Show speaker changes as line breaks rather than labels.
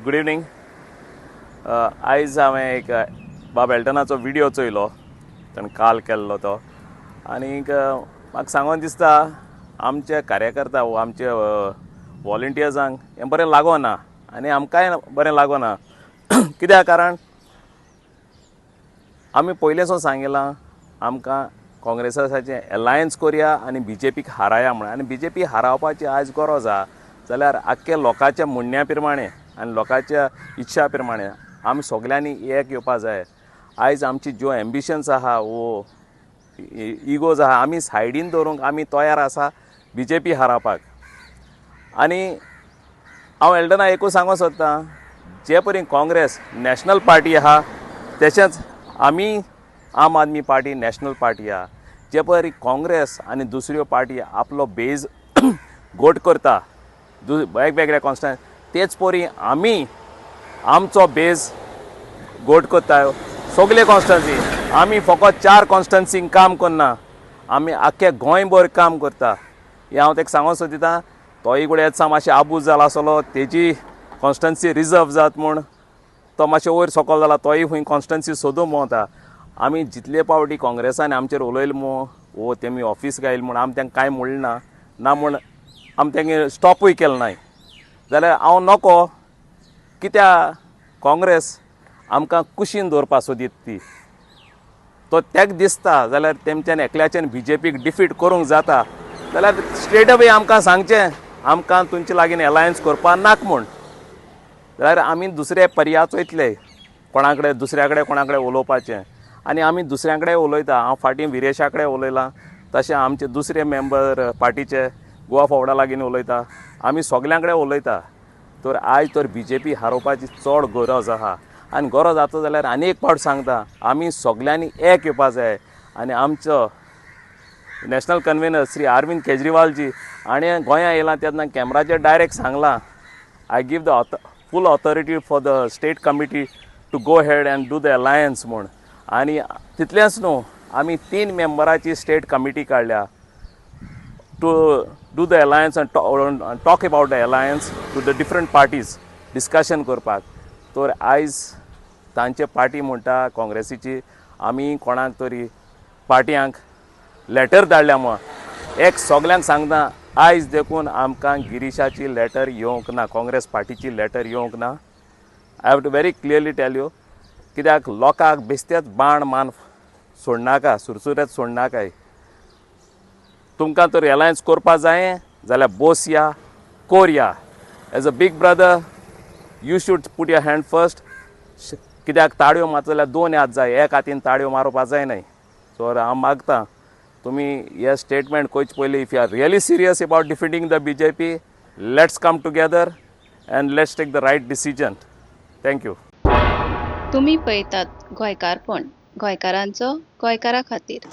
Good evening. आयज हांवें एक बाब एल्टनाचो विडियो चोयलो, ताणें काल केल्लो तो. आनीक म्हाका सांगोन दिसता, आमचे कार्यकर्ता वो आमचे वॉलंटियर्सांक हें बरें लागोना आनी आमकांय बरें लागोना. कित्याक? कारण आमी पयलेंसून सांगिलां, आमकां काँग्रेसाचें एलायन्स करया आनी बीजेपीक हाराया म्हूण. आनी बीजेपी हारावपाची आयज गरज आहा जाल्यार आख्खे लोकांच्या म्हणण्या प्रमाणे आनी लोकांच्या इच्छा प्रमाणे आमी सगल्यांनी एक येवपा जाय. आयज आमची ज्यो एम्बिशन्स आहा वो इगोज आहा, आमी सायडीन दवरूंक आमी तयार आसा बीजेपी हारोवपाक. आनी हांव एल्डना एकूच सांगूंक सोदतां, जे परी काँग्रेस नॅशनल पार्टी आहा, तशेंच आमी आम आदमी पार्टी नॅशनल पार्टी आहा. जे परी काँग्रेस आनी दुसऱ्यो पार्टी आपलो बेज गोट करता वेगवेगळ्या कॉन्स्टन, तेच परी आमी आमचो बेज गोट करता सगले कॉन्स्टन्सी. आमी फकत चार कॉन्स्टन्सींक काम करना, आमी आख्खे गोंयभर काम करता. हें हांव ताका सांगूंक सोदिता. तोय कडेन येता मातशें आबूज जाला आसलो, तेजी कॉन्स्टन्सी रिजर्व जात म्हूण तो मातशें वयर सकयल जाला. तोय खंय कॉन्स्टन्सी सोदूंक भोंवता. आमी जितले पावटी काँग्रेसान आमचेर उलयले मू वो तेमी ऑफिस गायल म्हूण, आमी तांकां कांय म्हणलें ना, ना म्हूण आमी तेंगे स्टॉपूय केलें नाय. जाल्यार हांव नको कित्याक काँग्रेस आमकां कुशीन दवरपा सोदीत ती तो तेक दिसता जाल्यार तेमच्यान एकल्याच्यान बीजेपीक डिफीट करूंक जाता जाल्यार स्ट्रेट अवे आमकां सांगचें, आमकां तुमचे लागीं एलायन्स करपा नाक म्हूण. जाल्यार आमी दुसरे पर्याय चोयतले, कोणा कडेन, दुसऱ्या कडेन, कोणा कडेन उलोवपाचें. आनी आमी दुसऱ्या कडेन उलयता. हांव फाटीं विरेशा कडेन उलयलां, तशें आमचे दुसरे मेंबर पार्टीचे गोवा फॉवर्डा लागीं उलयता. आमी सगल्यां कडेन उलयता. तर आयज तर बीजेपी हारोवपाची चड गरज आहा. आनी गरज आसा जाल्यार आनी एक फावट सांगता, आमी सगल्यांनी एक येवपा जाय. आनी आमचो नॅशनल कन्वेनर श्री अरविंद केजरीवालजी हाणें गोंया येयला तेन्ना कॅमराचेर डायरेक्ट सांगलां, "I give the full authority for the state committee to go ahead and do the alliance" म्हूण. आनी तितलेंच न्हू, आमी तीन मेंबराची स्टेट कमिटी काडल्या to do the alliance and talk about the alliance to the different parties, discussion करपाक. तर आयज तांचे पार्टी म्हणटा काँग्रेसीची, आमी कोणाक तरी पार्टयांक लेटर धाडल्या म्हूण. एक सगल्यांक सांगता, आयज देखून आमकां गिरीशाची लेटर येवंक ना, काँग्रेस पार्टीची लेटर येवंक ना. I have to very clearly tell you, कित्याक लोकांक बेश्टेच बाण मान सोडनाका, सुरसुरेच सोडनाकाय. तुमकां तर एलायन्स करपा जाय जाल्यार बोसया, कोरया. As a big brother, you should put your hand first. कित्याक ताळयो मारता जाल्यार दोन हात जाय, एक हातीन ताळयो मारपा जाय न्हय. सो हांव मागता, तुमी हे स्टेटमेंट करचे पयलीं, if you are really serious about defeating the BJP, let's come together and let's take the right decision. Thank you.
तुमी पळयतात गोंयकारपण, गोंयकारांचो गोंयकारा खातीर.